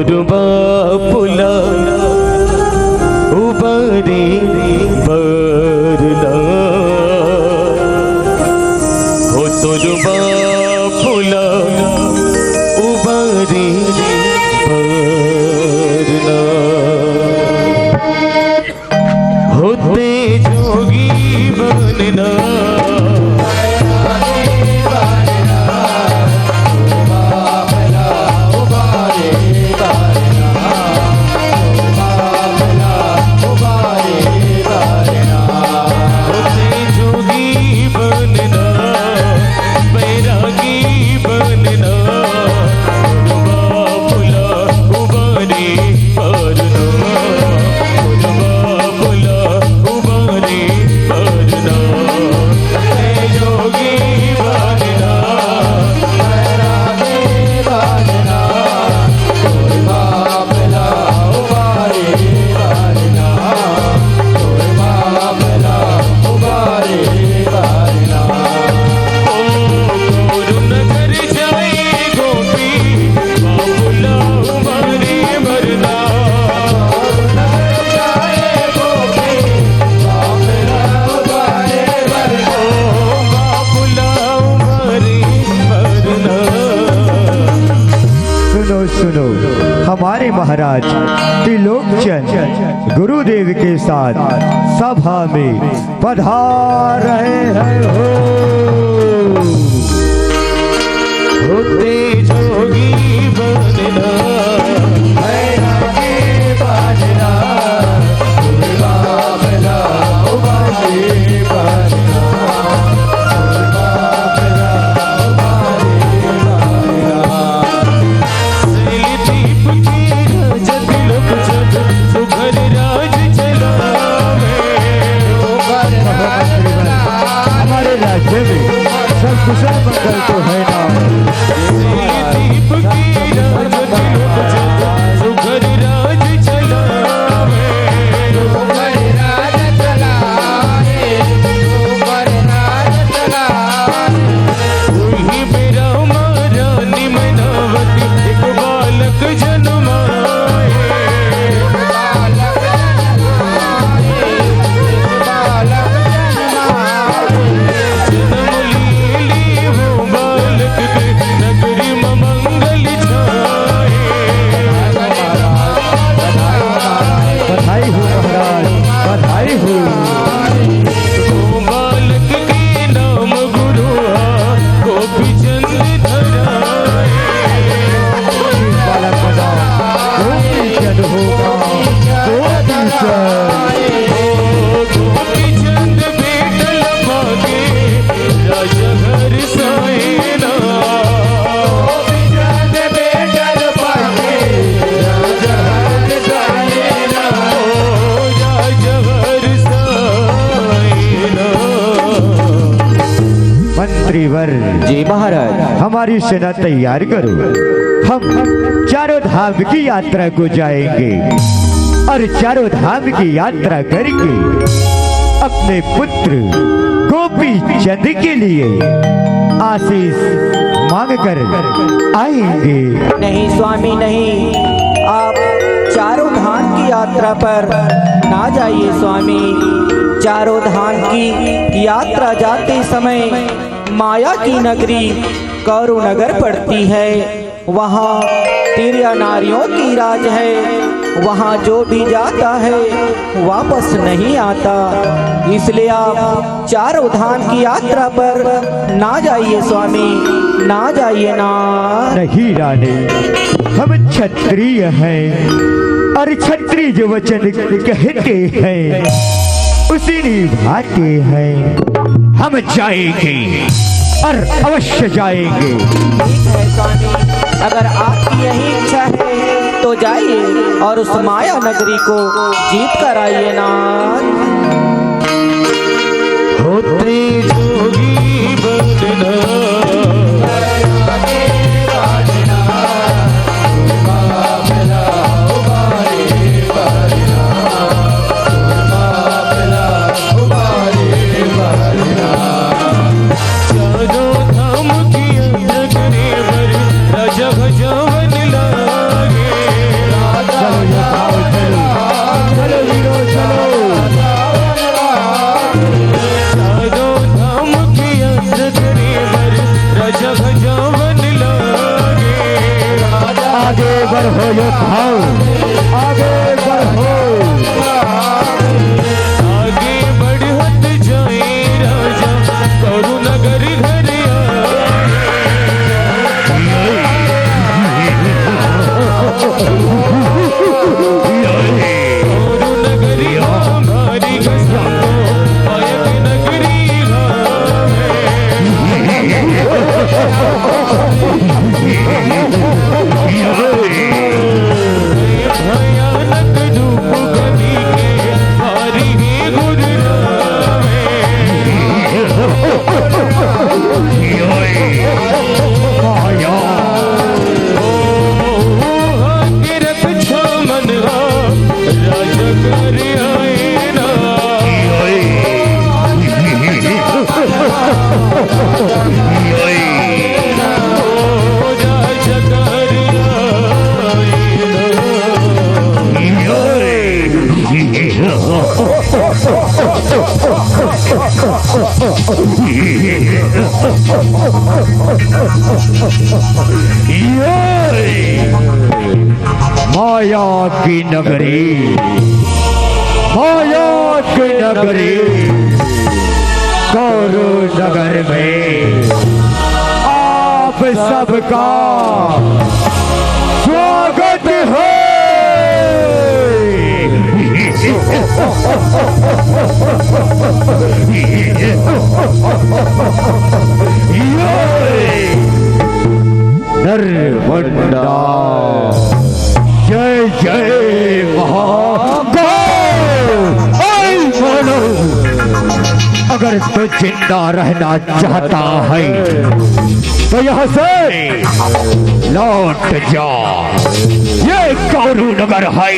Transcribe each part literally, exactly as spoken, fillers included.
तोर बाप ला उबारे बर ना, हो तोर बाप ला उबारे बर ना, होते जोगी बनना। होते जोगी बनना, बैरागी बनना, बाबुला उबारे परना, बाबुला उबारे परना, होते जोगी बनना, बैरागी बनना। सुनो, सुनो, हमारे महाराज त्रिलोकचंद गुरुदेव के साथ सभा में पधार रहे हैं हो। होते जोगी बनना, बैरागी बनना, बाबुला उबारे बनना। हमारे राज्य में सब कुशल मंगल तो है ना। वही बेरा मा रानी मैनावती एक बालक जनमाए। जनम लीली वो बालक के नगरी मा मंगल छाए। बधाई हो महाराज, बधाई हो। वो बालक के नाम गुरु हा गोपीचंद धराए। बालक बजाओ, गोपीचंद होगा, गोपीचंद। गोपीचंद बेटा लपा के राजा घर साए ना। गोपीचंद बेटा लपा के राजा घर साए ना। ओ राजा घर साए ना। मंत्रीवर, जी महाराज। हमारी सेना तैयार करो, हम चारों धाम की यात्रा को जाएंगे और चारों धाम की यात्रा करके अपने पुत्र गोपी चंद के लिए आशीष मांग कर आएंगे। नहीं स्वामी, नहीं, आप चारों धाम की यात्रा पर ना जाइए स्वामी। चारों धाम की यात्रा जाते समय माया की नगरी कौरव नगर पड़ती है। वहाँ तिरिया नारियों की राज है। वहाँ जो भी जाता है वापस नहीं आता, इसलिए आप चारों धाम की यात्रा पर ना जाइए स्वामी, ना जाइए ना। नहीं रानी, हम क्षत्रिय हैं और क्षत्रिय जो वचन कहते हैं उसे निभाते हैं। हम जाएंगे और अवश्य जाएंगे। ठीक है स्वामी, अगर आपकी यही इच्छा है तो जाइए और उस माया नगरी को जीत कर आइए ना। होते जोगी बनना। चारों धाम की यात्रा करे बर राजा भजवन लागे। यथाव आगे बढ़ो। आगे बढ़त जाए राजा, कौरव नगर घर आए। कौरव नगरी हमारी कसम, पायक नगरी आए। भयानक रूप कली के, भारी ही गुजरावे। माया। ओ, के रक्षा मनवा, राजा कर आए ना। माया की नगरी, माया की नगरी, कौरव नगर में आप सबका स्वागत है। नरमुंडा, जय जय महाकाल। ऐ मानव, अगर तू जिंदा रहना चाहता है तो यहाँ से लौट जा। ये कौरव नगर है,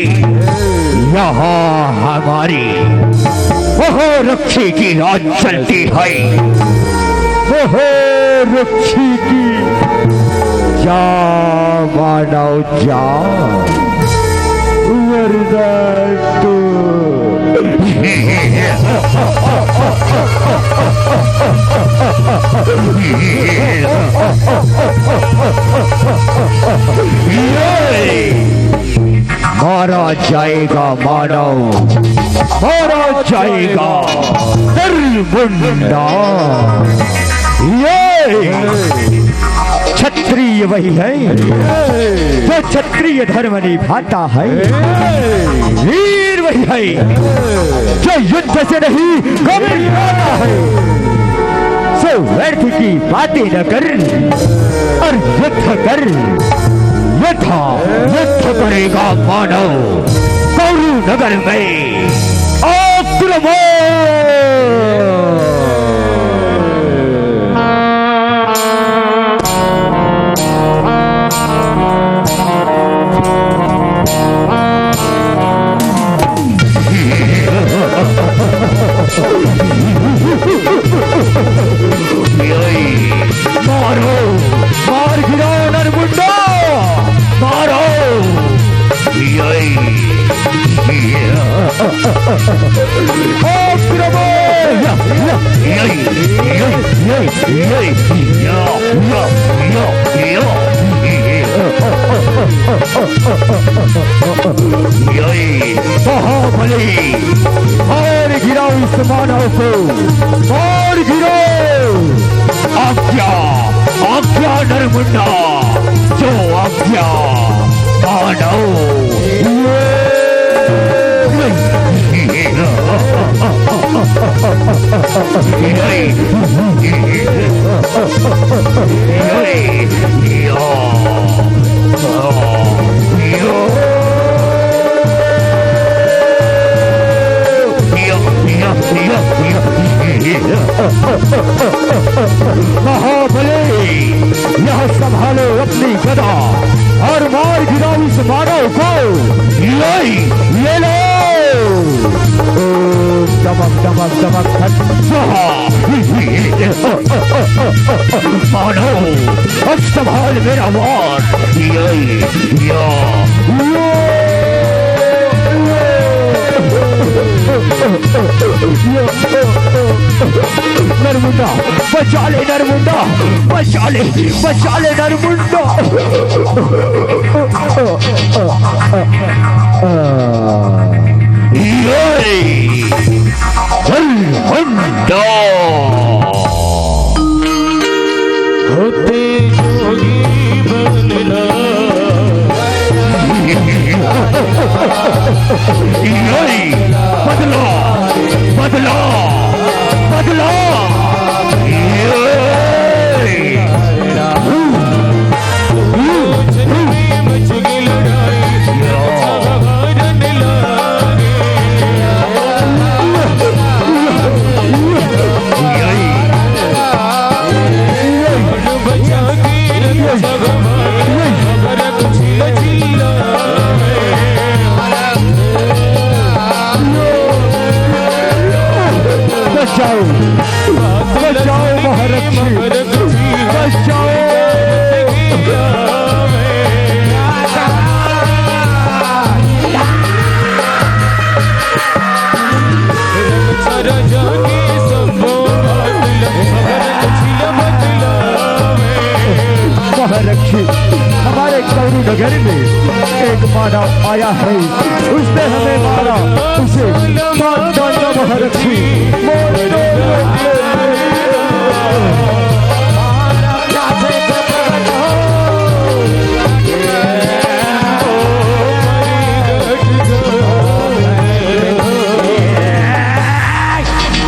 यहाँ हमारी महारक्षी की राज चलती है। ओहो, रक्षी की, जा मानव जा, वरदान तू। मारा जाएगा मानव, मारा जाएगा नरमुंडा। ये क्षत्रिय वही है जो क्षत्रिय धर्म निभाता है, वीर वही है जो युद्ध से नहीं घबराता है। सो व्यर्थ की बातें न कर और युद्ध कर, यथा युद्ध करेगा मानव। कौरव नगर में आक्रमण। मारो, मार गिराओ नरमुंडा, मारो। आक्रमण। बाहुबली, मार गिराओ इस मानव को, मार गिराओ। आज्ञा, आज्ञा नरमुंडा, जो आज्ञा मानव। महाबली, यह संभालो अपनी गदा और मार गिराओ इस मानव को। ये, ये लो। ओम दमक दमक दमक धन स्वाहा। मानव, अब संभाल मेरा वार। ये, या, ये, ये। नरमुंडा, बचा ले नरमुंडा, बचा ले, बचा ले नरमुंडा। ये हलहंडा। होते जोगी बनला। योई, बदला, बदला, बदला। योई। बचाओ, बचाओ महारक्षी, बचाओ। महारक्षी, हमारे कौरू नगर में एक मानव आया है, उसने हमें मारा, उसे मार डालना महारक्षी। मार डालना।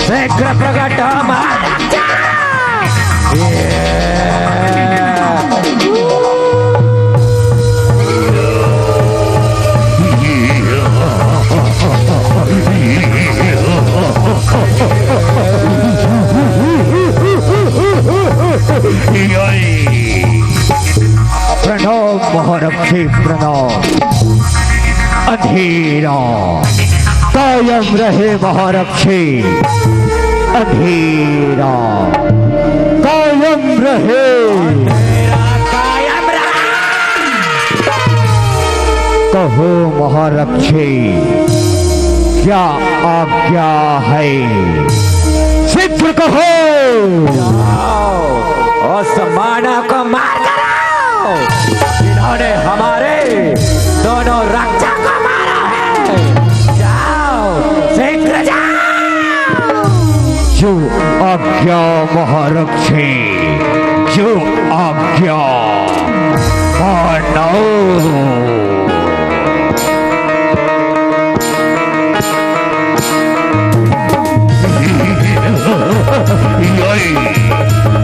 शीघ्र प्रकट हो महाराजा। प्रणाम महारक्षी, प्रणाम। अंधेरा कायम रहे महारक्षी, अंधेरा कायम रहे। कहो महारक्षी, क्या आज्ञा है? शीघ्र कहो। उस मानव को मार गिराओ, जिन्होंने हमारे दोनों रक्षा को मारा है। जाओ, शीघ्र जाओ। जो आज्ञा महारक्षी, जो आज्ञा मानव। योई,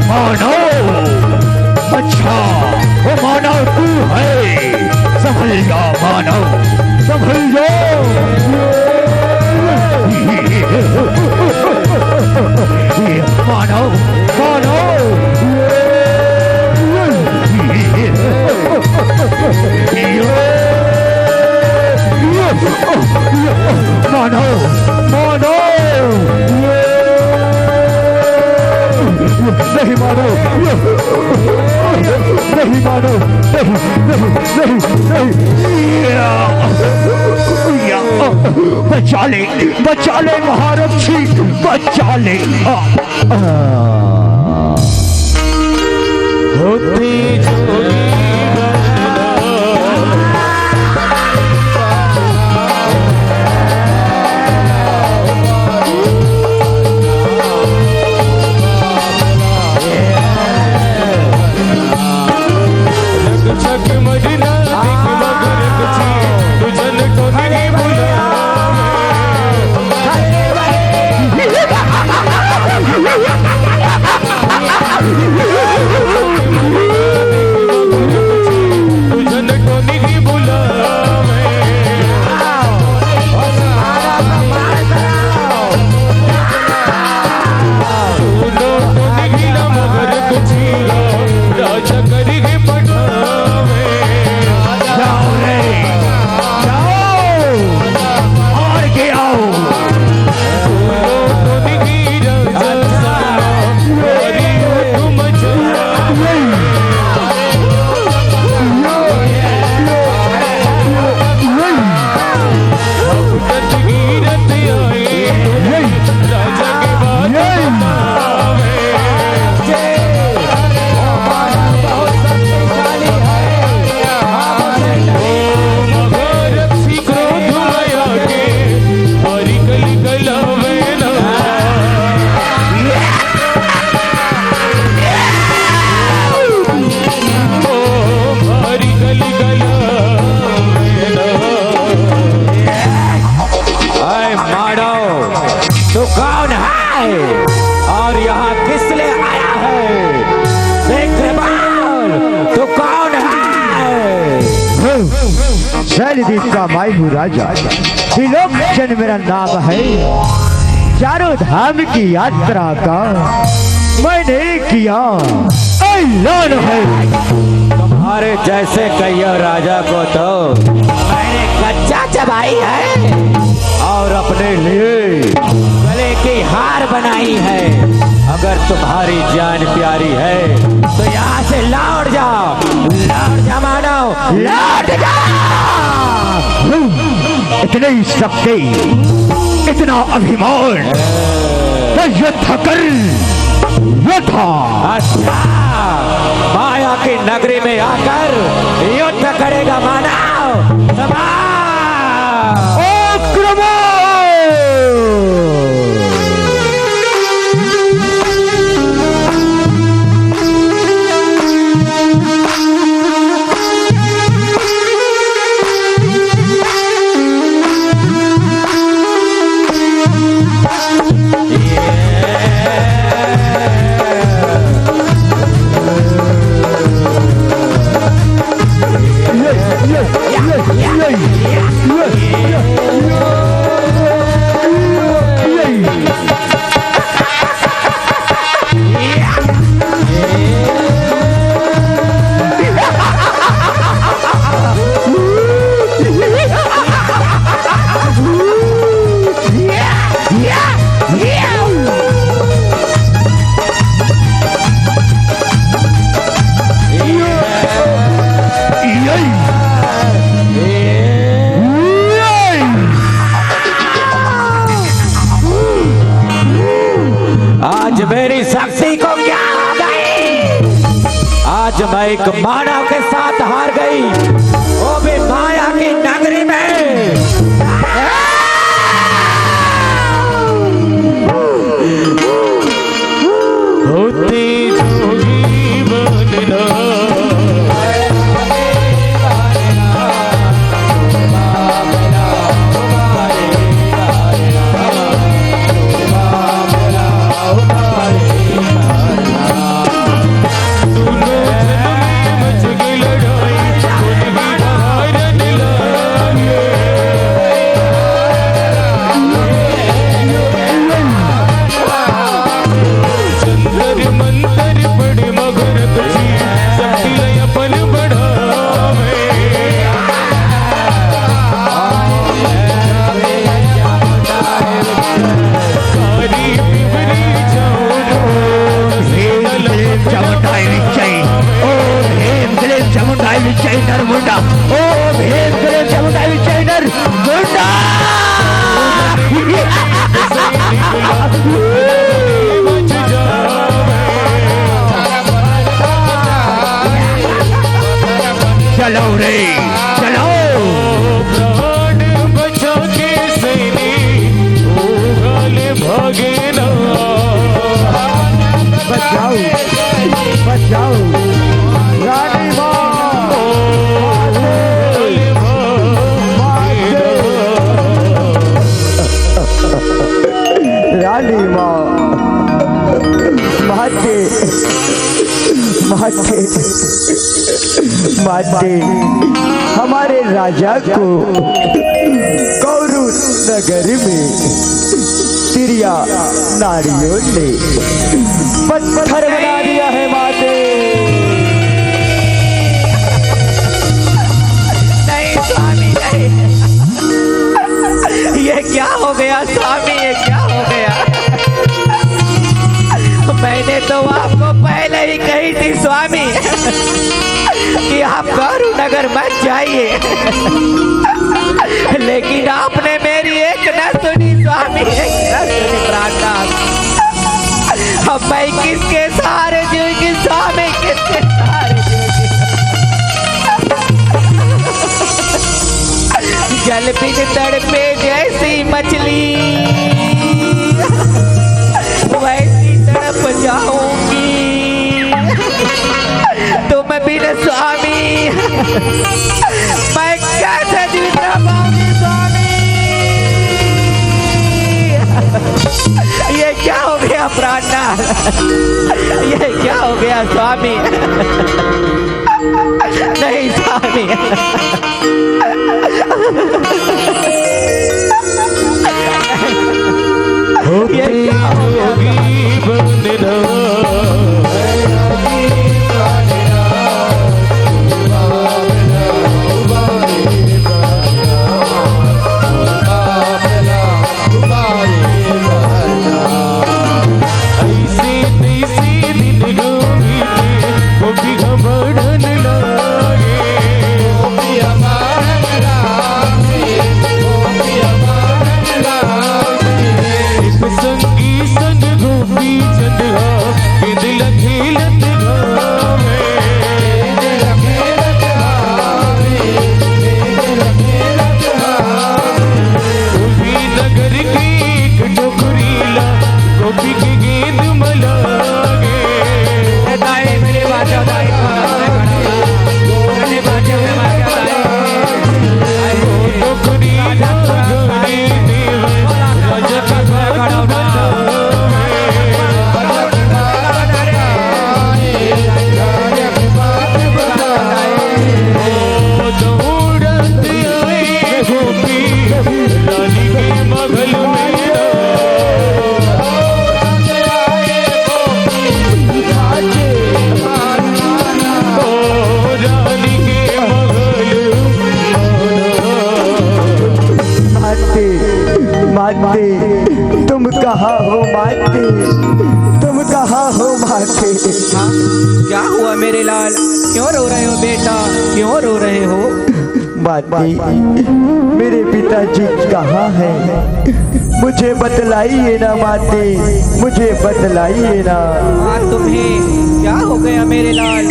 मानव। अच्छा, वो मानव तू है। संभल जा मानव, संभल जा। मानव, मानव। मानव, मानव। नहीं मानव, नहीं मानव, नहीं, नहीं, नहीं, नहीं। बचा ले, बचा ले महारक्षी, बचा ले। आ, आ। होती जोगी शैलदीप का मैं हूँ राजा, त्रिलोचन मेरा नाम है। चारों धाम की यात्रा का मैंने किया ऐलान है। तुम्हारे जैसे कईयों राजा को तो मैंने कच्चा चबाई है और अपने लिए गले की हार बनाई है। अगर तुम्हारी जान प्यारी है तो यहाँ से लौट जाओ, लौट जा मानव, लौट जा। इतनी शक्ति, इतना अभिमान, तो युद्ध कर, युद्ध। अच्छा, माया की नगरी में आकर युद्ध करेगा मानव। आक्रमण। आज मेरी शक्ति को क्या हो गई? आज मैं एक मानव के साथ हार गई, वो भी माया की नगरी में। होती जोगी बनना। जंतर मंतर पड़े मगर तुझी शक्ति लय अपन बढ़ावे। कारी पिवरी जाऊं भीम क्लीम चामुंडाय विच्चै। ओम भीम क्लीम चामुंडाय विच्चै नरमुंडा। ओम भीम क्लीम चामुंडाय विच्चै नरमुंडा। चलो रे, चलो। प्राण बचा के सैनी, ओ गाले भागे ना। बचाओ, बचाओ। रानी माँ। रानी माँ। माते, माते, माते, हमारे राजा को कौरव नगर में तिरिया नारियों ने पत्थर बना दिया है माते। नहीं स्वामी, नहीं। ये क्या हो गया स्वामी, ये क्या हो गया? मैंने तो आपको पहले ही कही थी स्वामी कि आप गौरू नगर मत जाइए, लेकिन आपने मेरी एक न सुनी स्वामी, एक न सुनी प्राणनाथ। अब मैं किसके सहारे जीऊंगी स्वामी, किसके सहारे जीऊंगी? जल बिन तड़पे जैसी मछली, वैसी तड़प जाऊंगी तुम बिन स्वामी। मैं कैसे जीवित रह पाऊंगी स्वामी? ये क्या हो गया प्राणनाथ? ये क्या हो गया स्वामी? नहीं स्वामी, कहाँ हो माते? तुम कहाँ हो माते? हाँ, क्या हुआ मेरे लाल, क्यों रो रहे हो बेटा, क्यों रो रहे हो? माते, मेरे पिताजी कहाँ हैं? मुझे बतलाइए ना माते, मुझे बतलाइए ना। हाँ, तुम्हें क्या हो गया मेरे लाल?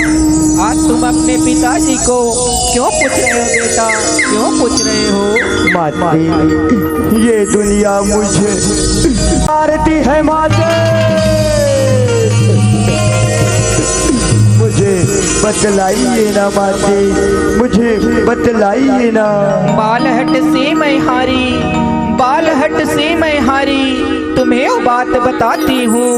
आज तुम अपने पिताजी को क्यों पूछ रहे हो बेटा, क्यों पूछ रहे हो? माते, ये दुनिया मुझे मारती है माते। मुझे बतलाइए ना माते, मुझे बतलाइए ना। बालहट से मैं हारी, बालहट से मैं हारी, तुम्हें वो बात बताती हूँ।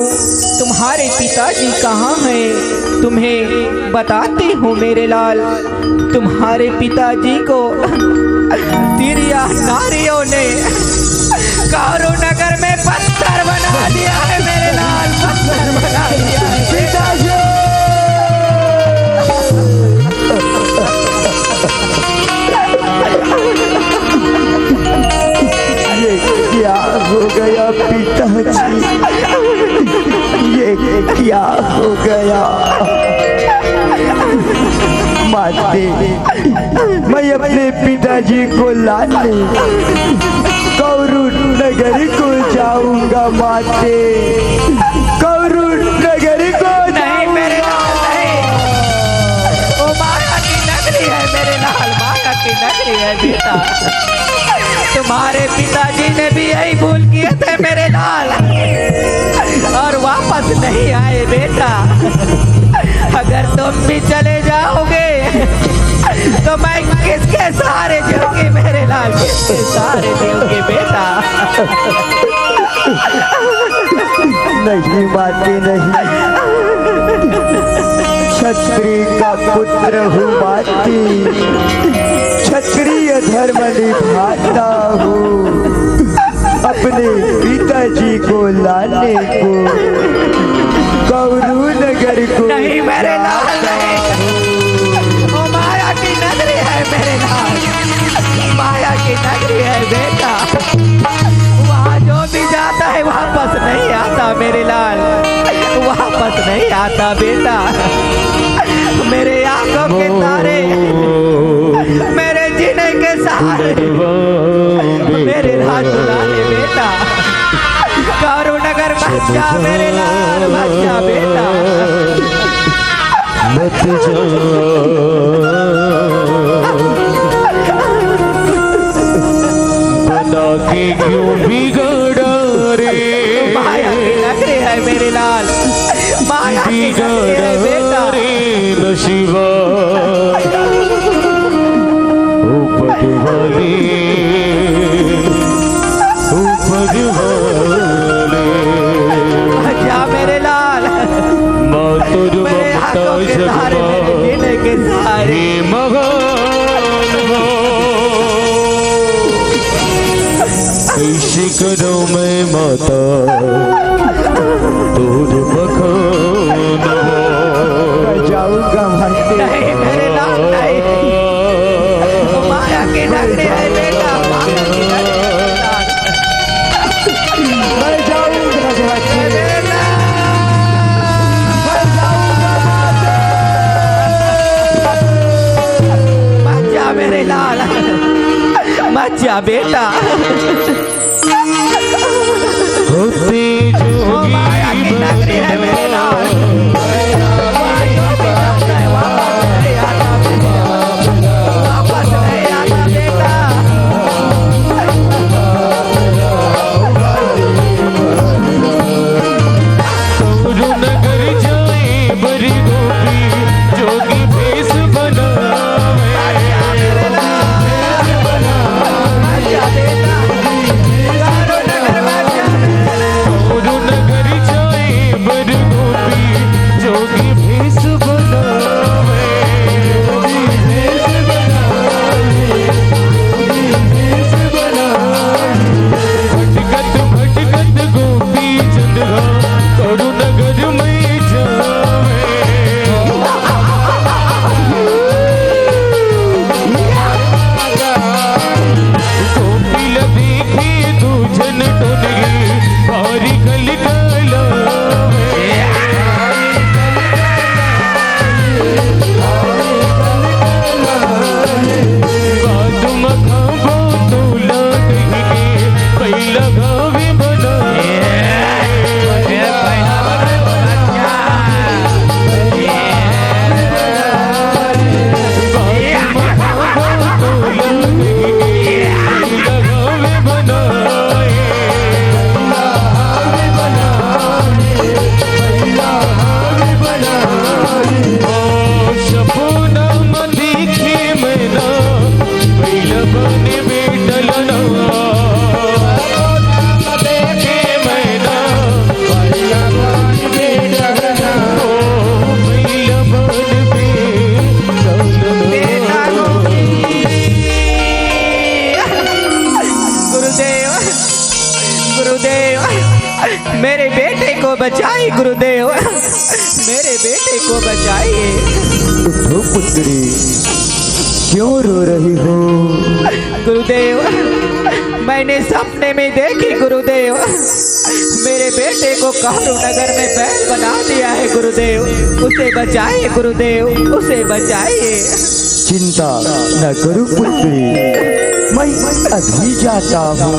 तुम्हारे पिताजी कहाँ हैं, तुम्हें बताती हूँ मेरे लाल। तुम्हारे पिताजी को तिरिया नारियों ने कारू नगर में पत्थर बना दिया है मेरे लाल, पत्थर बना दिया है। पिताजी! ये क्या हो गया पिताजी? ये क्या हो गया? माते, मैं अपने पिताजी को लाने कौरू नगर को जाऊंगा माते, कौरू नगर को नहीं मेरे लाल, नहीं। वो माया की नगरी है मेरे लाल, माया की नगरी है बेटा। तुम्हारे पिताजी ने भी यही भूल किए थे मेरे लाल, और वापस नहीं आए बेटा। अगर तुम भी चले जाओगे तो मैं किसके सहारे जीऊंगी मेरे लाल, किसके सहारे जीऊंगी बेटा? नहीं माते, नहीं। क्षत्रिय का पुत्र हूँ माते, क्षत्रिय धर्म निभाता हूँ। अपने पिताजी को लाने को कौरू नगर को नहीं मेरे लाल, नहीं। वो माया की नगरी है मेरे लाल, माया की नगरी है बेटा। वहाँ जो भी जाता है वापस नहीं आता मेरे लाल, वापस नहीं आता बेटा। मेरे आंखों के तारे, मेरे जीने के सहारे, मेरे लाल दुलारे बेटा। कौरू नगर मत जा मेरे लाल, मत जा बेटा। मत जा। बना के क्यों बिगड़ा रे? माया की नगरी है मेरे लाल, माया की नगरी है बेटा। बिगड़ा रे नशिबा, उपज वाली, उपज वाली। अच्छा मेरे लाल, मातुर मेरे ममता आंखों के सहारे, मेरे जगमा जीने के सहारे। हे महान हो, कैसे करूं मैं माता तोर बखान हो। मैं जाऊंगा माते। नहीं मेरे लाल, नहीं। माया की नगरी है बेटा, माया की नगरी है बेटा। मैं जाऊंगा माते। मैं जाऊंगा माते। मत जा मेरे लाल, मत जा बेटा। होते ओ माया की नगरी है मेरे लाल। वापस नहीं आता बेटा। कौरू नगर जाए बड़ी गोपी जोगी भेष बनावे। बेटे को बचाइए। उठो पुत्री, क्यों रो रही हो? गुरुदेव, मैंने सपने में देखी गुरुदेव, मेरे बेटे को कारू नगर में बैल बना दिया है गुरुदेव, उसे बचाइए गुरुदेव, उसे बचाइए। चिंता न करो पुत्री, मैं अभी जाता हूँ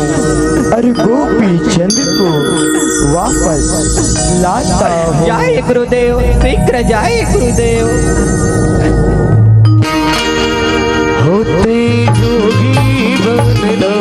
और गोपी चंद को वापस लाता हूँ। जाइए गुरुदेव, शीघ्र जाइए गुरुदेव। होते जोगी बनना।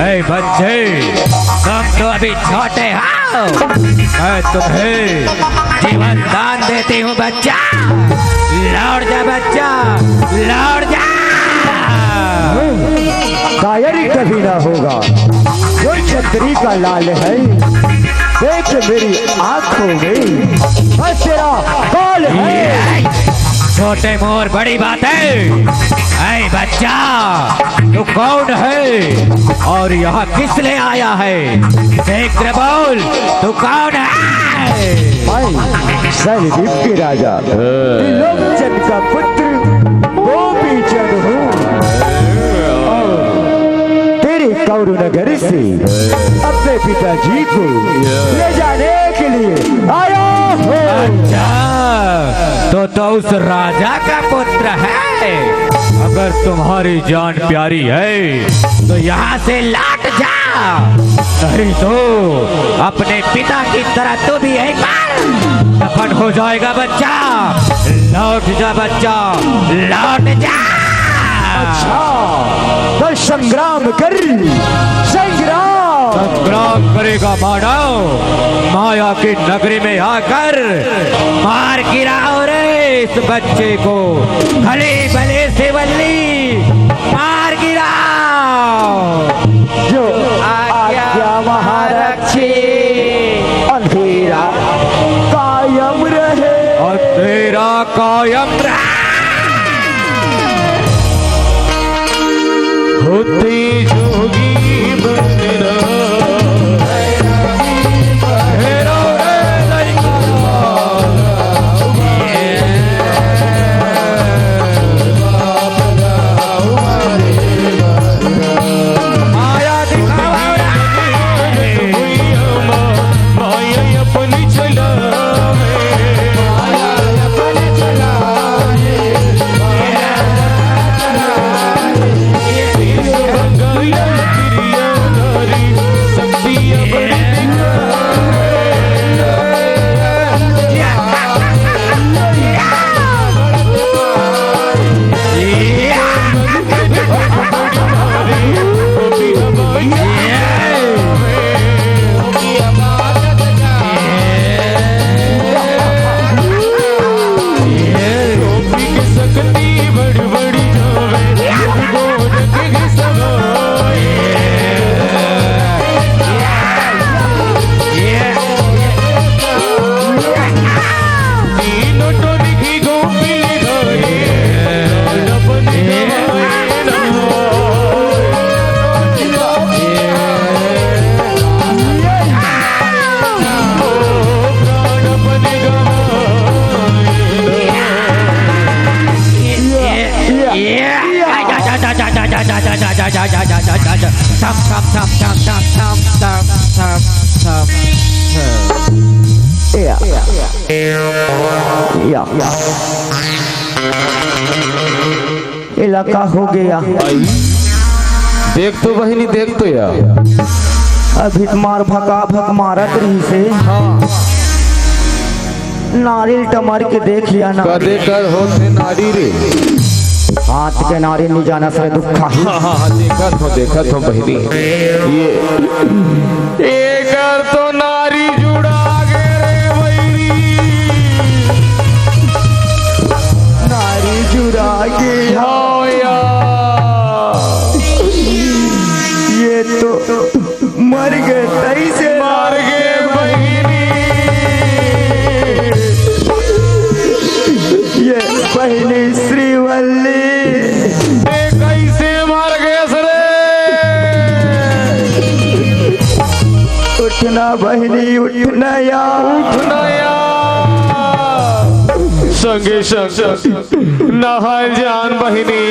ए बच्चे, तुम तो अभी छोटे हो। मैं तुम्हें जीवन दान देती हूँ बच्चा। लौट जा बच्चा, लौट जा। कायर कभी ना होगा, जो छतरी का लाल है। देख मेरी आंखों में, बस तेरा काल है। छोटे मोर बड़ी बात है। ऐ बच्चा, तू कौन है और यहाँ किस ले आया है? शीघ्र बोल, तू कौन है? मैं सलदीप के राजा त्रिलोकचंद का पुत्र गोपीचंद हूँ और तेरे कौरव नगर से अपने पिताजी को ले जाने के लिए आया हूँ। अच्छा, तो, तो उस राजा का पुत्र है। अगर तुम्हारी जान प्यारी है तो यहाँ से लौट जा, नहीं तो अपने पिता की तरह तू भी एक बार दफन हो जाएगा बच्चा। लौट जा बच्चा, लौट जा। अच्छा, तो संग्राम कर, संग्राम। संग्राम करेगा मानव, माया की नगरी में आकर मार गिराओ रे इस बच्चे को। खली बले से वल्ली मार गिराओ। जो आज्ञा महारक्षी। अंधेरा कायम रहे। अंधेरा कायम रहे। होते जोगी बनना। थप, थप, थप, थप, थप, थप, थप, थप, थप, थप। या, या, या। एला का हो गया? देख तो बहिनी, देख तो या। अभी त मार भका भक मारत रहिसे। हाँ। नारिल टमर के देख लिया ना। कदे कर होथे नारी रे। हाथ के नारी नी जाना सरे दुखा ही। हाँ, हाँ, हाँ, देखत हो, देखत हो बहिनी। ये एकर तो नारी जुड़ा गे रे बहिनी। नारी जुड़ा गे। हाँ यार। ये तो मर गे तइसे मर गे बहिनी। ये बहिनी श्रीवल्ली। ए, कइसे मर गेस रे? उठना बहिनी, उठना या। उठना या। संगे संग नहाए जान बहिनी,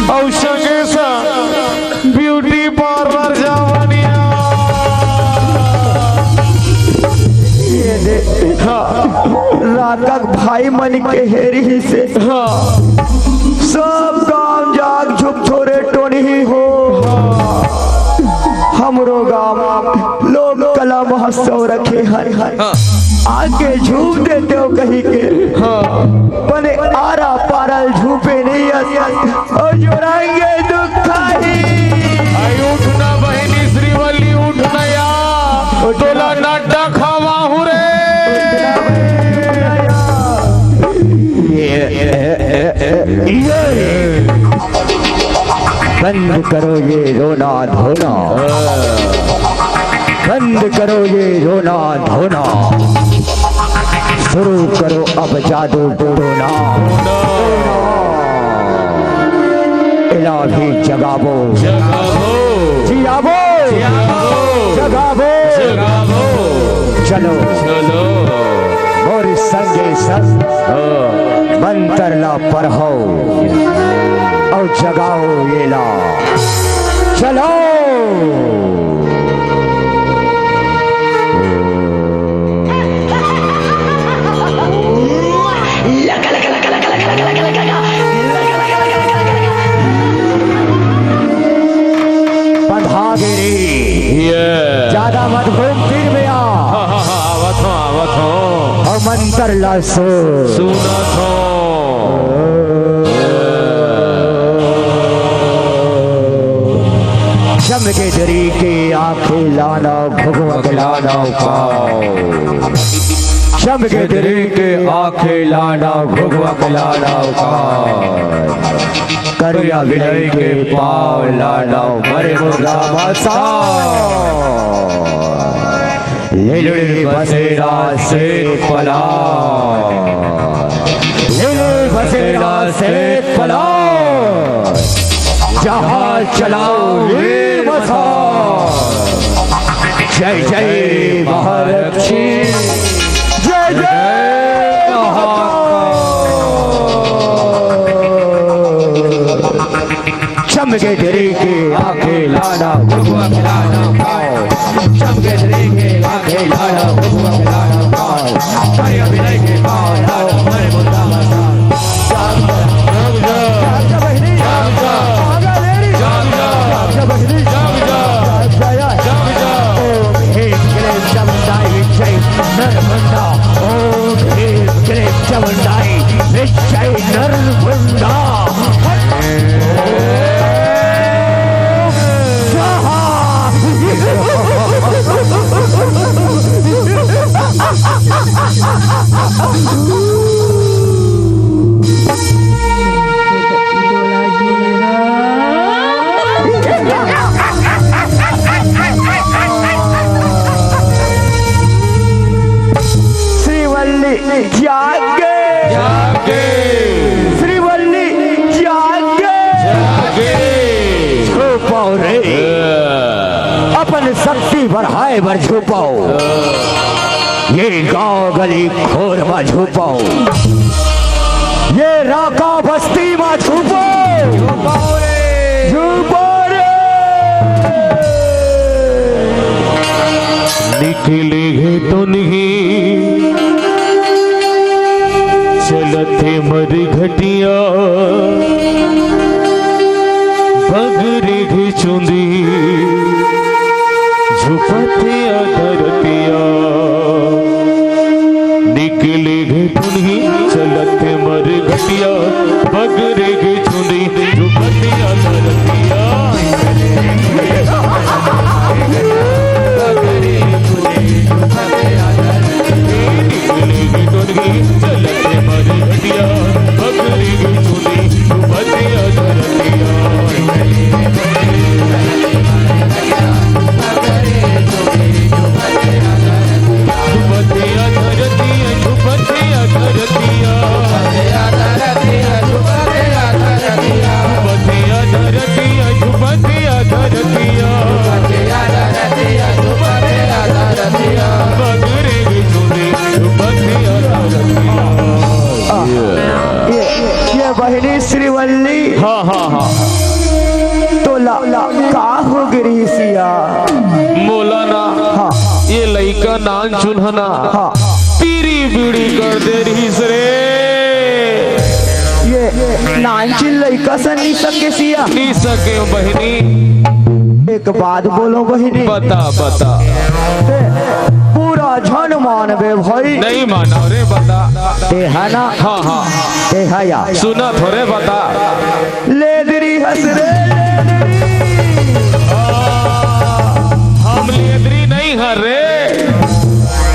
अउ संगे संग ब्यूटी पार्लर जावनिया। ये दे, हाँ। रातक भाई मन के हेरी से। हाँ। सब गांव जाग झुक छोरे टोनही हो। हाँ। हमरो गांव लोक कला महोत्सव रखे हन। हाँ। आके झूम देते हो कही के। हाँ। बने आरा पारल झूपे नहीं अस, ओ जोरांगे दुखाही। आई उठ ना बहिनी श्रीवल्ली, उठ ना या। उठ ना। तोला नड्डा खवाहू रे। ये, ये, ये, ये, ये। बंद करो ये रोना धोना, बंद करो ये रोना धोना, शुरू करो अब जादू टोना। इलाही जगावो, जगावो। जियावो, जियावो। जगावो, जगावो। चलो, चलो। मोर संगे संग हाँ। मंतर ला पढ़ो अउ जगाओ एला। चलो। बंधा गे रे। ये। ज्यादा मत घूम फिर में आ। हाँ, हाँ, हाँ, आवत हो, आवत हो। अउ मंतर ला सुन। सुनत हो। चमके दरी के आंखें लाना, भगवत लाना पाओ। चमके दरी के आंखें लाना, भगवत लाना पाओ। करिया बिलाई के पाव लाना, मरे मुर्दा मसाओ। ले ले बसेरा से पला, ले ले बसेरा से पला, जहाँ चलाओ वीर मसा। जय जय महालक्ष्मी, जय जय महाकाल। चमके दरी के आंखें लाना, भगवा खिलाना पाओ। चमके दरी के आंखें लाना, भगवा खिलाना पाओ। करिया बिलाई के पाव लाना, मरे मुर्दा मसाओ। जाग जा, जाग जा, जाग जा, बहिनी। जाग जा, जाग जा, लेडी। जाग जा, जाग जा, बहिनी। जाग जा, जाग जा, यार। जाग जा। ओम ह्रीं क्लीं चामुंडाई विच्चै नरमुंडा। ओम ह्रीं क्लीं चामुंडाई विच्चै नरमुंडा। स्वाहा। श्रीवल्ली जागे। जागे। श्रीवल्ली जागे। जागे। छुपाओ रे। ए। अपन शक्ति बढ़ाए बर छुपाओ। ए। ये गांव गली खोर मा छुपाओ। ये राका बस्ती मा छुपाओ। छुपाओ रे। छुपाओ। निकले हे टोनही, चलत हे मरघटिया, बगरे हे चुंदी, झुपत हे धरतिया। निकले हे टोनही, चलत हे मरघटिया, बगरे हे चुंदी, झुपत हे धरतिया। ये, ये बहिनी श्रीवल्ली। हाँ, हाँ, हाँ। तोला का हो गे रिहिस या? मोला ना, हाँ। ये लइका नानचुन ह ना, हाँ। तीरी बीड़ी कर दे रिहिस रे। ये नानचुन लइका से नइ सकेस या? नइ सकेंव बहिनी। एक बात बोलों बहिनी। बता, बता। ते पूरा झन मानबे भाई। नइ मानव रे, बता। ते ह ना? हाँ, हाँ। ते ह या। सुनत हों रे, बता। लेदरी हस रे, लेदरी। आ, हम लेदरी नइ हन रे।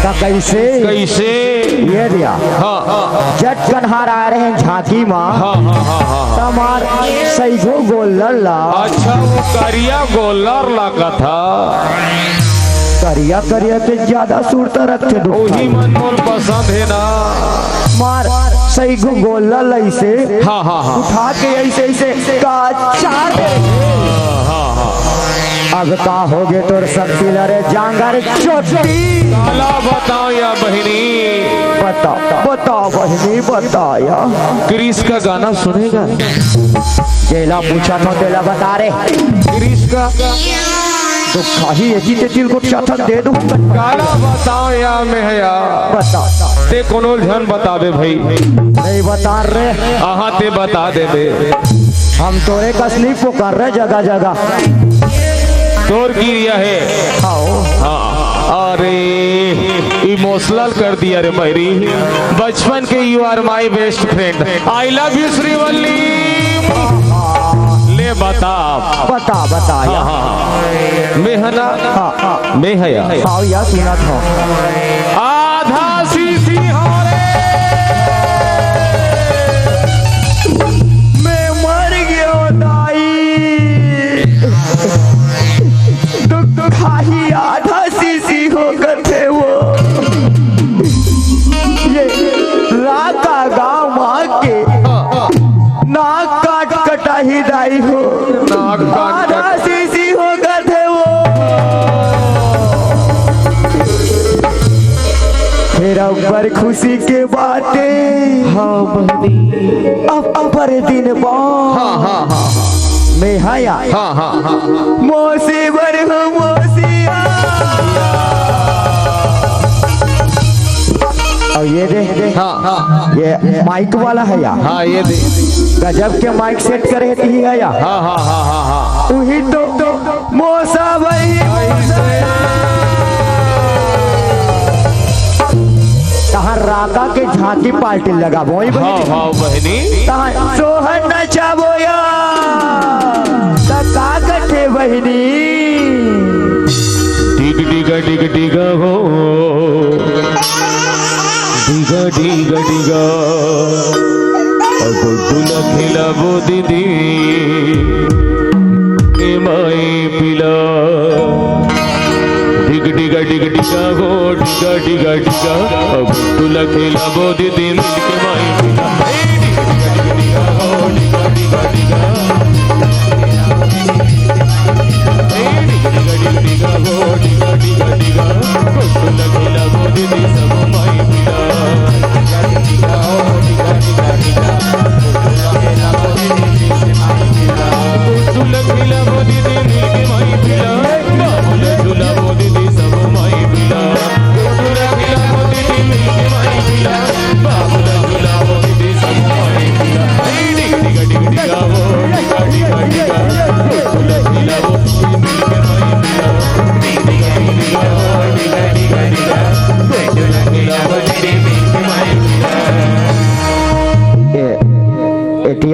त कइसे? कइसे? ये दे या। हाँ, हाँ। जट कन्हार आए रहेन झांकी मा। हाँ, हाँ, हाँ, हाँ, हाँ। त हमर सइघो गोल्लर ला। अच्छा, वो करिया गोल्लर ला कथा। करिया, करिया के ज्यादा सुरता रथे दुख। ओही मन मोर पसंद हे ना। हमर सइघो गोल्लर ला अइसे हाँ, हाँ, हाँ। उठा के अइसे, अइसे कचार दे। हाँ, हाँ, हाँ। अब का हो गे तोर शक्ति ला रे जांगर चोटी? काला बताओ या बहिनी। बता, बता बहिनी, बता या। क्रिस का गाना सुनेगा? जेला पूछत हों तेला बता रे। क्रिस का? तो खाही एती तेती ल गोठियाथन दे दूं। काला बताओ या मेहया। बता। ते कोनो ल झन बताबे भई। नइ बतांव रे। आहा, ते बता देबे। हम तोरे कस नइ पोकन रे जगह जगह। तोर किरिया हे। हाँ। हाँ। अरे, emotional कर दिया रे बहिरी। बचपन के you are my best friend। I love you Srivalli. ले बता। बता, बता या। हाँ, हाँ। मैं ह ना। हाँ, हाँ। मैं ह या। हाँ या, सुनत हों। आधा सीसी हो रे। मैं मर गेंव दाई। दुख खाही आधा सीसी हो कथे वो। ये राका गांव मा के नाक काट कटाही दाई हो। नाक काट आधा सीसी हो कथे वो। फेर अब्बड़ खुशी के बात हे। हाँ बहिनी। अब अब्बड़ दिन बाद। हाँ, हाँ, हाँ। मैं ह या। हाँ, हाँ, हाँ। मौसी बर हो मौसिया। अउ ये दे, हाँ, हाँ। ये माइक वाला हे या। हाँ, ये दे। गजब के माइक सेट करे हे तिही हे या। हाँ, हाँ, हाँ, हाँ, हाँ। उही तो, तो मौसा भाई, मौसा। तहां राका के झांकी पार्टी लगाबो, ओही हाँ, बहिनी। हाँ, बहिनी। तहां सोहर नचाबो या। त का कथे बहिनी? डिग डिगा डिग डिगा हो, डिगा डिगा डिगा, अब गुड्डू ला खिलाबो दीदी, ए माई पीला। डिग डिगा डिग डिगा हो, डिगा डिगा डिगा, अब गुड्डू ला खिलाबो दीदी, मिलके माई पीला। ए डिग डिगा डिग डिगा हो, डिगा डिगा डिगा।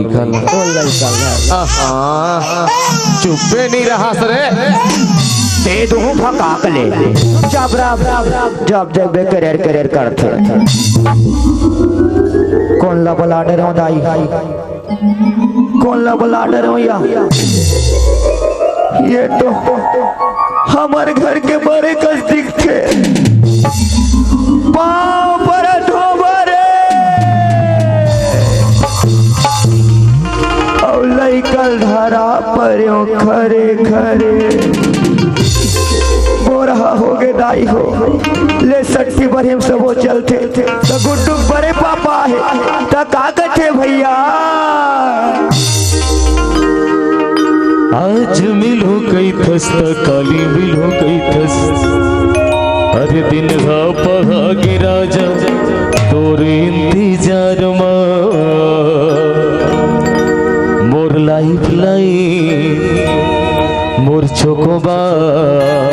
लइका ला। ओ लइका ला। आहा, चुप्पे नहीं रहा सरे। दे दूं भकाक ले। जब रब, जब देखबे करेर करेर करथे। कोन ला बला डरव दाई? कोन ला बला डरव या? ये तो हमर घर के बड़े कस दिखथे। पाँव परत हों बड़े। अउ लइका ल धरा परेंव खरे खरे। बोरहा होगे दाई हो। ले सट्टी बरही म सबो चलथे। त गुड्डू के बड़े पापा हे। त का कथे भइया? आज मिलहूं कहिथस त काली मिलहूं कहिथस। अरे दिन ह पहागे राजा तोर इंतजार म। मोर लाइफ लाइन, मोर चोकोबार।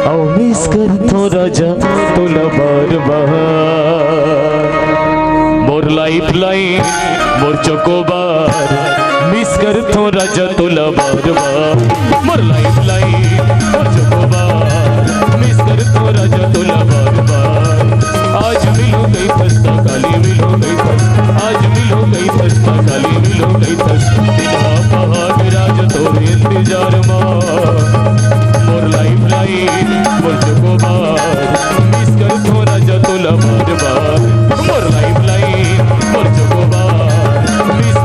अउ मिस करथों राजा तोला बार बार। मोर लाइफ लाइन, मोर चोकोबार। मिस करथों राजा तोला बार बार। मोर लाइफ लाइन, मोर चोकोबार। मिस करथों राजा तोला बार बार। आज मिलहूं कहिथस त काली मिलहूं कहिथस। आज मिलहूं कहिथस त काली मिलहूं कहिथस। दिन ह पहागे राजा तोर इंतजार म। मोर लाइफ लाइन, मोर चोकोबार। मिस करथों राजा तोला बार बार। मोर लाइफ लाइन, मोर चोकोबार। मिस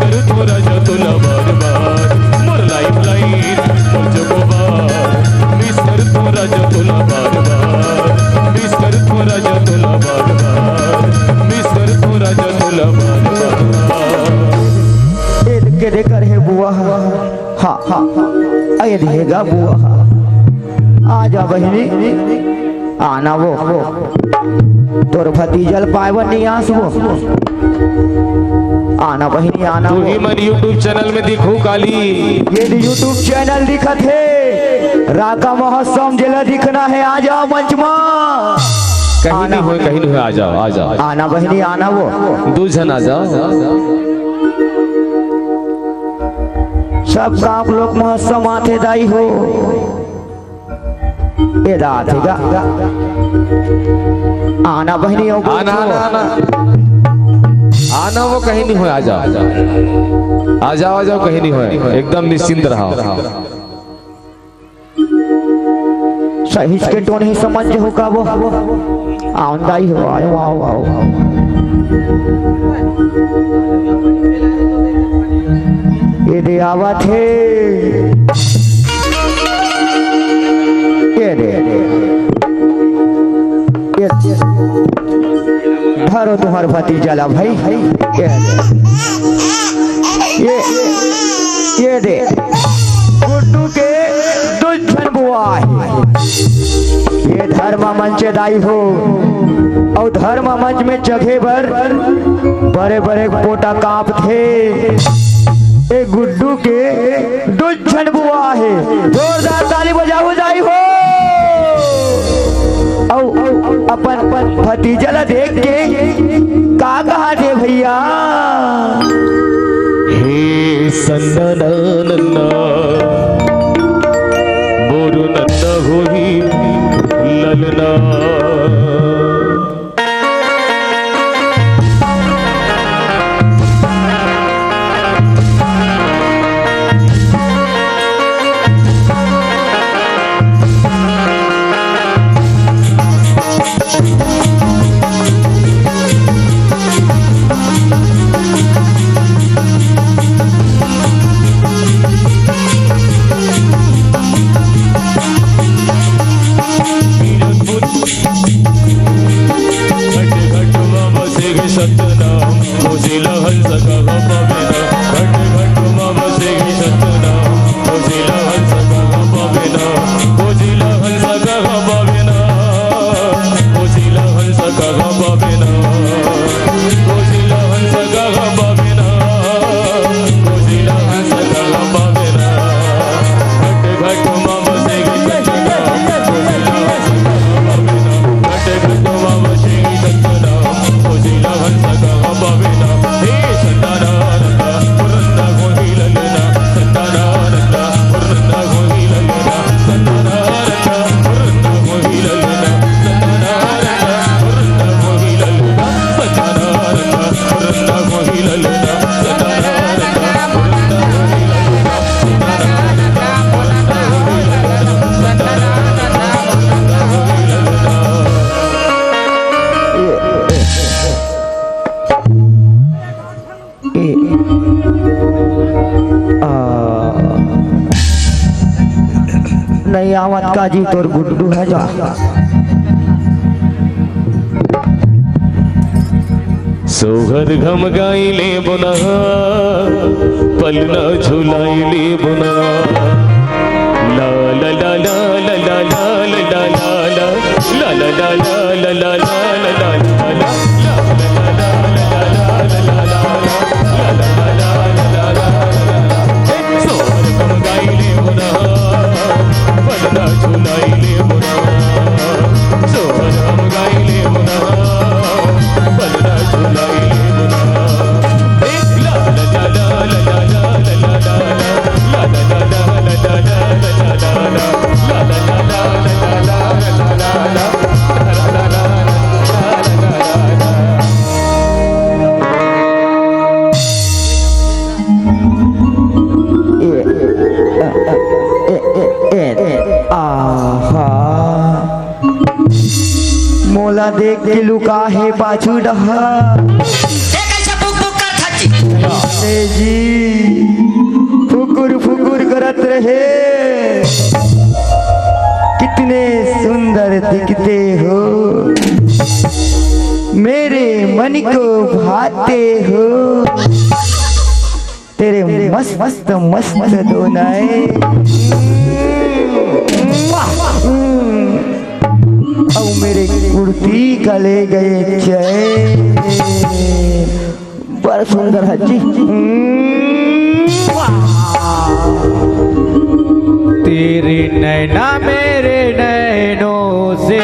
बुआ। आजा बहिनी, आना वो। तोर भतीजा ल पाय बर नइ आस वो। आना बहिनी, आना वो। तुही मन YouTube चैनल में दिखहू काली। ये दे YouTube चैनल दिखत हे, राका महोत्सव जेला दिखना हे, आ जाव मंच म। कहीं नइ होय, कहीं नइ होय, आ जाव, आ जाव। आना बहिनी, आना वो। दू झन आ जाव। सब काम लोक महोत्सव आथे दाई हो। ए दाथे गा। आना बहिनी, आना, आना, आना। आना वो कहीं नइ होय, आ जाव। आ जाव, आ जाव, कहीं नइ होय। एकदम निश्चिंत रहव। सहिच के टोन ही समझ हो का वो। आंदा ही हो, आयो, आओ, आओ, आओ। ये दे आवत हे। ये दे। ये, धरो तुम्हार भतीजा ला भाई। ये दे। ये, ये दे। गुड्डू के दू झन बुआ हे। ये धर्म मंच दाई हो, अउ धर्म मंच में चघे बर बड़े-बड़े पोटा कांपथे। ए गुड्डू के दू झन बुआ हे, जोरदार ताली बजाहू दाई हो। अउ अपन भतीजा ला देख के का कहत हे भैया? हे सन्ना नन्ना, मोर नन्ना होही ललना। घट घट मा बसे गे सतनाम, कोसिला हंस कहा पावेना। घट घट मा बसे गे सतनाम, कोसिला हंस कहा पावेना। कोसिला हंस कहा पावेना। कोसिला हंस कहा पावेना। कोसिला हंस कहा पावेना। कोसिला हंस कहा पावेना। घट घट मा बसे गे सतनाम, कोसिला हंस कहा पावेना। घट घट मा बसे गे सतनाम, कोसिला हंस कहा पावेना। हे सतनाम, पुरंदा गोहिलना, सतनाम, पुरंदा गोहिलना। ए, आ, नइ आवत का जी तोर गुड्डू हे जा। सोहर घम गाई ले बुना, पलना झुलाई ले बुना। ला ला ला ला। आहा, मोला देख के लुका हे पाछू डहर। ए, कैसे पुक पुक करत हस जी? ए जी, फुकुर फुकुर करत रहे। कितने सुंदर दिखते हो, मेरे मन को भाते हो। तेरे मस्त, मस्त, मस्त दोनाए। मूर्ति का ले गए चैन। बड़ सुंदर है जी। तेरे नैना मेरे नैनों से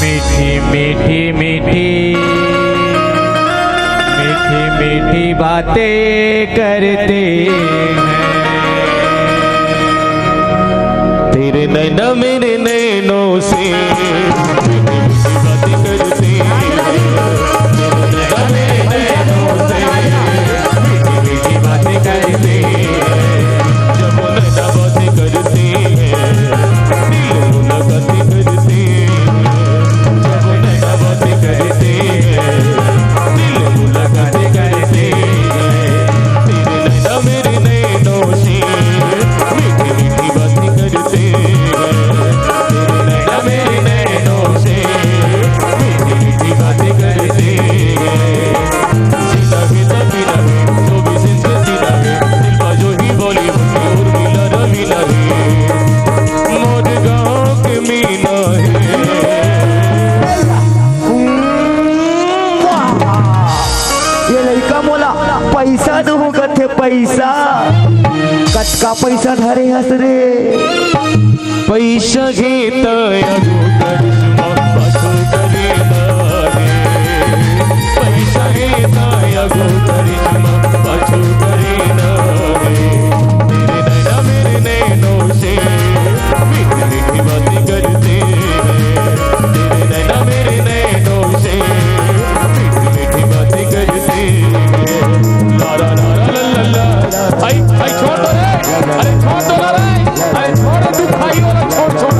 मीठी मीठी मीठी मीठी मीठी बातें करते हैं। तेरे नैना मेरे नैनों से मीठी मीठी बातें करते हैं। तेरे नैना मेरे नैनों से मीठी मीठी बातें करते हैं। जब वो नैना बातें करते हैं, दिल मुलाकातें करते हैं। जब वो नैना बातें करते हैं, दिल मुलाकातें करते हैं। तेरे नैना मेरे नैनों से मीठी मीठी बातें करते हैं। तेरे नैना मेरे नैनों से मीठी मीठी बातें करते हैं। सीधा है, सीधा है, चौबीस इंच सीधा है, दिल बाजो ही बॉलीवुड की उर्मिला रवीना है। मोर गाँव के मीना है। ये लइका मोला पैसा देहूं कथे, पैसा। कतका पैसा धरे हस रे? पैसा हे त आगू करिश्मा, पाछू करे ना रे। पैसा हे त आगू करिश्मा, पाछू करे ना रे। तेरे नैना मेरे नैनों से मीठी मीठी बातें करते हैं। तेरे नैना मेरे नैनों से मीठी मीठी बातें करते हैं। ला ला ला ला ला ला। आई, आई, छोड़ दो रे। अरे छोड़ दो ना रे। अरे छोड़ दो, तू भाई वाला छोड़, छोड़।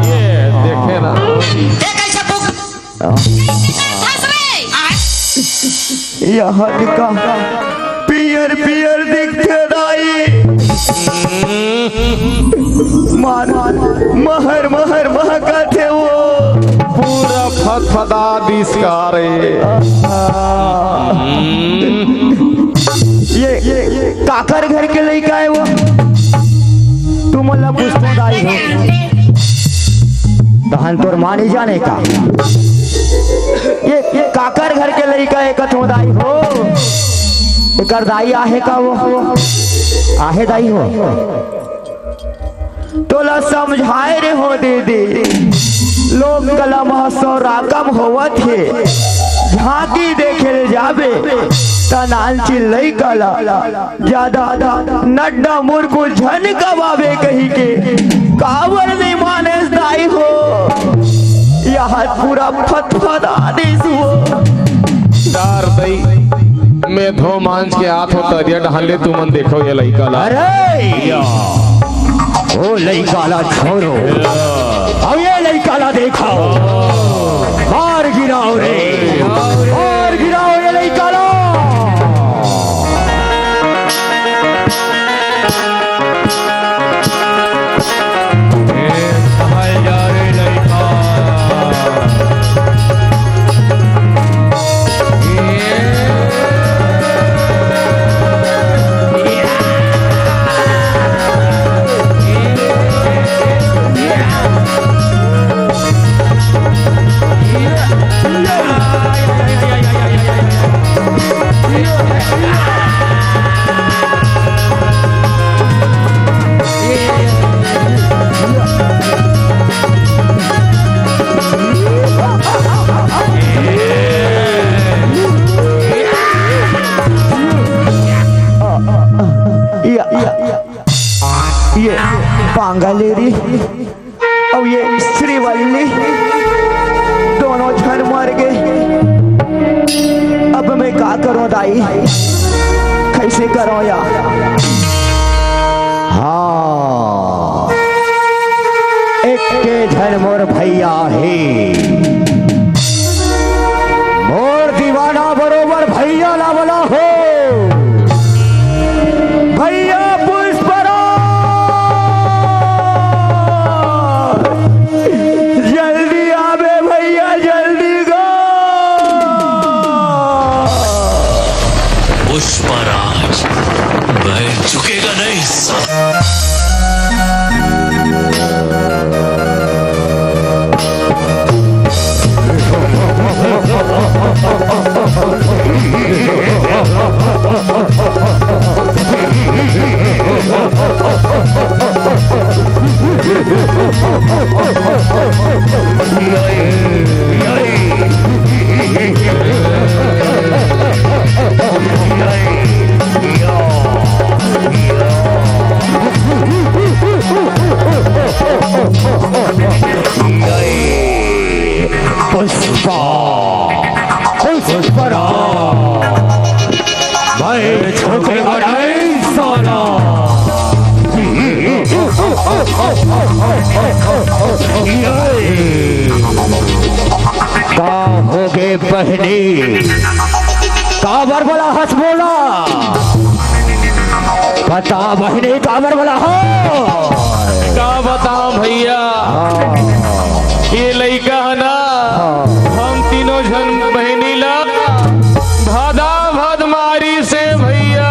ये देखे ना। ये कैसे फंस रे? यहाँ दिखा, पियर पियर दिखथे दाई। मार, महर महर महकथे वो। पूरा फदफदा दिस का रे। ये, ये काकर घर के लइका हे वो? तुमन ला पूछथों दाई हो। तहन तोर माँ नइ जाने का? ये, ये काकर घर के लइका हे कथों दाई हो? एकर दाई आहे का वो? आहे दाई हो? तोला समझाए रेहों दीदी, लोक कला महोत्सव राकम होवत हे, झांकी देखे ले जाबे, त नानचिन लइका ला जादा नड्डा मुरकू झन कबाबे कहिके। काबर नइ मानेस दाई हो, यहाँ पूरा फदफदा दिस वो। डार दई, मैं धो मांझ के आत हों तरिया डहन ले, तुमन देखो ये लइका ला। अरे! या। ओ लइका ला छोड़ो। या। अब ये लइका ला देखो। मार गिराओ रे। मार गिराओ ये लइका ला। या, या, या। ये पांगा ले रही। अउ ये श्रीवल्ली दोनों झन मर गे। अब मैं का करों दाई, कइसे करों यार? हाँ, एक के झन मोर भैया हे, मोर दीवाना बरोबर भैया ला बोला हो। भैया पुष्पराज, जल्दी आबे भैया, जल्दी गा। पुष्पराज, मैं झुकेगा नहीं साला। बहिनी, काबर बलाहस मोला? बता बहिनी, काबर बलाहस? का बतावं भइया, हाँ। ये लइका हे ना, हाँ। हम तीनों झन बहिनी ला भदा भद मारिस हे भइया।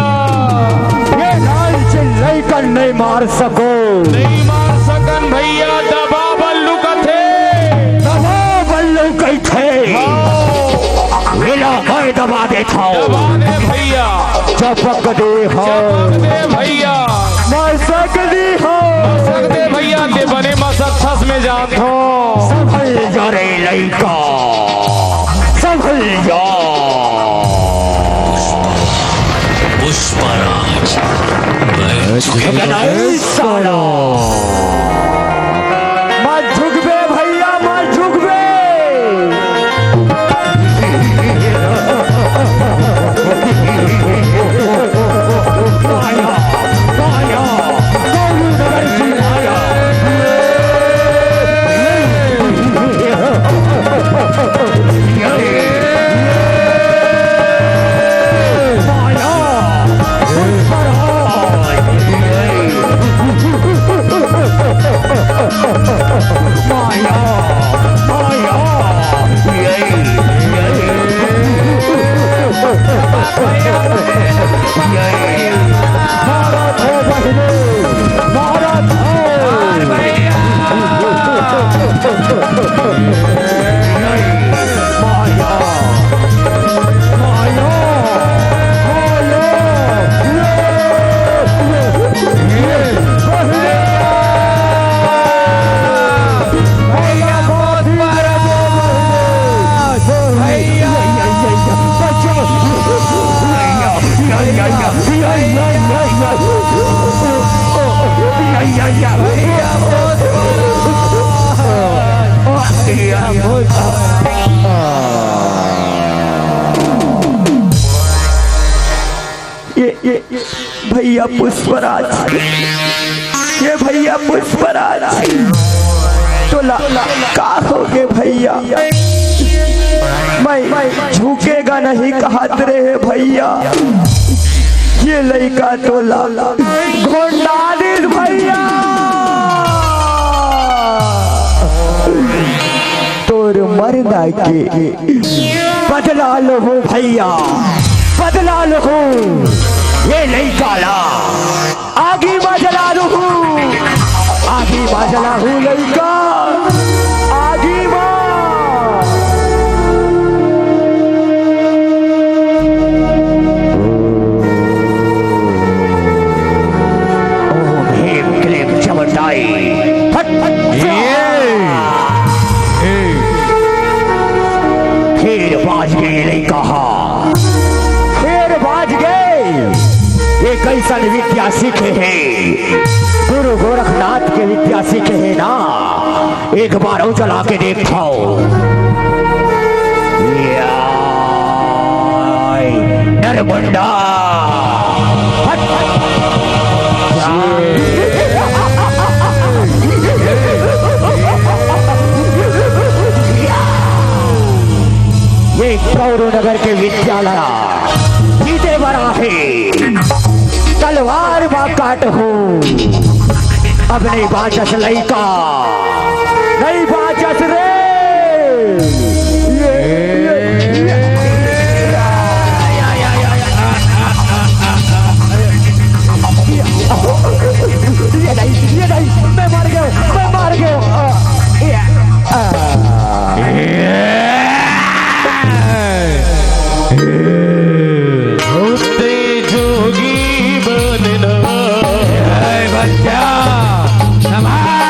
ये लालची लइकन नइ मार सको। नइ मार सकन भइया, दबा बल्लू कथे। दबा बल्लू कहिथे। हाँ। एला मैं दबा देथंव। दबा दे भइया। चपक दे हो। चपक दे भइया। मसक दे हो। मसक दे भइया, ते बने मसकथस में जानथंव। संभल जा रे लइका, संभल जा। पुष्पराज, मैं झुकना नहीं साला। मत झुकबे भइया, मत झुकबे। ये, ये, ये भइया पुष्पराज, ये भइया पुष्पराज, तोला का होगे भइया? मैं झुकेगा नहीं कहत रहे भइया, ये लइका तोला गोंडा दिस भइया। तोर मरना के बदला लूहूं भइया, बदला लूहूं। ये लइका ला आगी म जला लूहूं, आगी म जलाहूं लइका, आगी म। ओम ह्रीं क्लीं चामुंडाय। हट, हट, ये। ए। फेर बाज गे लइका हा। फेर बाज गे। ये कइसन विद्या सीखे हे? गुरु गोरखनाथ के विद्या सीखे हे ना। एक बार अउ चला के देखो। या। नरमुंडा। हट, हट। ये गौरव नगर के विद्यालय जीते बर आहे। तलवार मा काटहूं। अब नइ बाचस लइका, नइ बाचस रे। ये, ये, ये, ये नहीं, ये नहीं, मैं मर गया, मैं मर गया। आ, ये, आ। ए, जोगी बनना। ए, बच्चा, संभाल।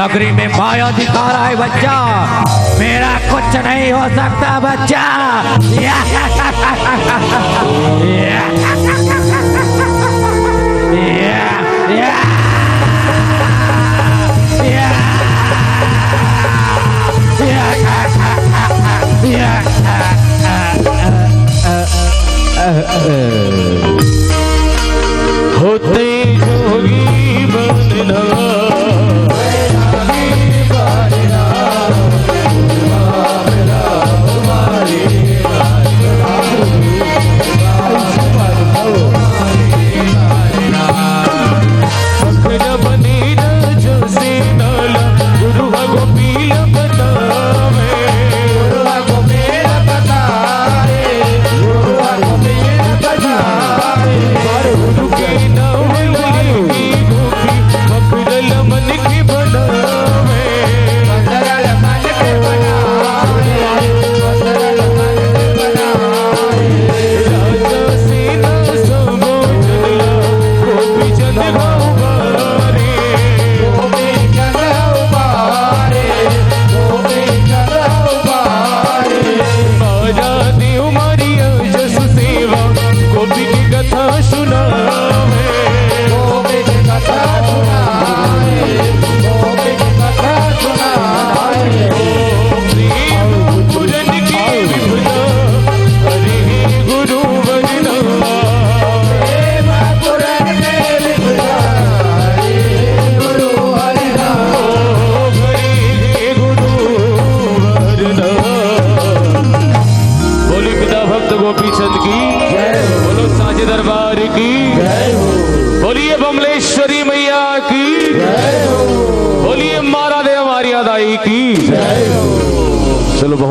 नगरी में माया अधिकार आए बच्चा, मेरा कुछ नहीं हो सकता बच्चा। या, या, या, या। होते जोगी बनना। बोली पिता भक्त गोपी चंद की, बोलो साचे दरबार की, बोलिए बमलेश्वरी मैया की।